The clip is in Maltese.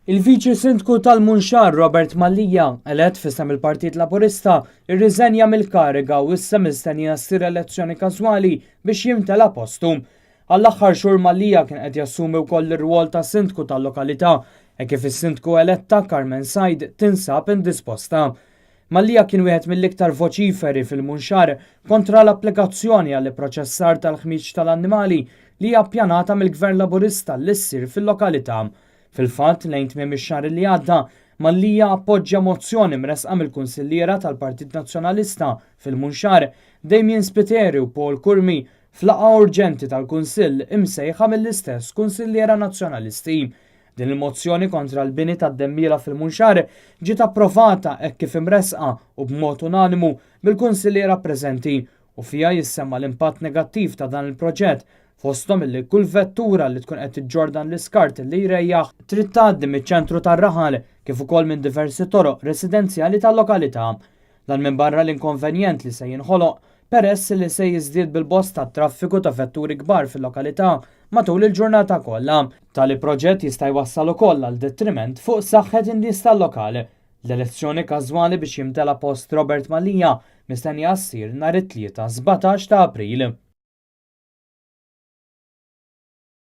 Il-Viċi Sindku tal-Munxar Robert Mallia, elett f'isem il-Partit Laburista, irriżenja mill-kariga u issa mistennija ssir elezzjoni każwali biex jimtela postu. Għall-aħħar xhur Mallia kien qed jassumi wkoll ir-rwol ta' Sindku tal-lokalità hekk kif is-Sindku eletta Carmen Said tinsab indisposta. Mallia kien wieħed mill-iktar voċiferi fil-Munxar kontra l-applikazzjoni għall-ipproċessar tal-ħmieġ tal-annimali li hija ppjanata mill-Gvern Laburista li ssir fil-lokalità. Fil-fatt, lejn tmiem ix-xahar li għadda, Mallia appoġġja mozzjoni mressqa mill-kunsilliera tal-Partit Nazzjonalista fil-Munxar, Damien Spiteri u Paul Curmi, f'laqgħa urġenti tal-Kunsill imsejħa mill-istess kunsilliera Nazzjonalisti. Din il-mozzjoni kontra l-bini tad-demmiela fil-Munxar ġiet approvata hekk kif imressqa u b'mod unanimu mill-kunsilliera preżenti u fiha jissemma l-impatt negattiv ta' dan il-proġett fosthom illi kull vettura li tkun qed iġġorr dan l-iskart li jrejjaħ trid tgħaddi miċ-ċentru tar-raħal kif ukoll minn diversi toroq residenzjali tal-lokalità. Dan minbarra l-inkonvenjent li se jinħoloq peress li se jiżdied bil-bosta traffiku ta' vetturi kbar fil-lokalità matul il-ġurnata kollha. Tali proġett jista' jwassal ukoll għal detriment fuq saħħet in-nies tal-lokal. L-elezzjoni każwali biex jimtela post Robert Mallia mistennija ssir nhar it-Tlieta 17 ta' April.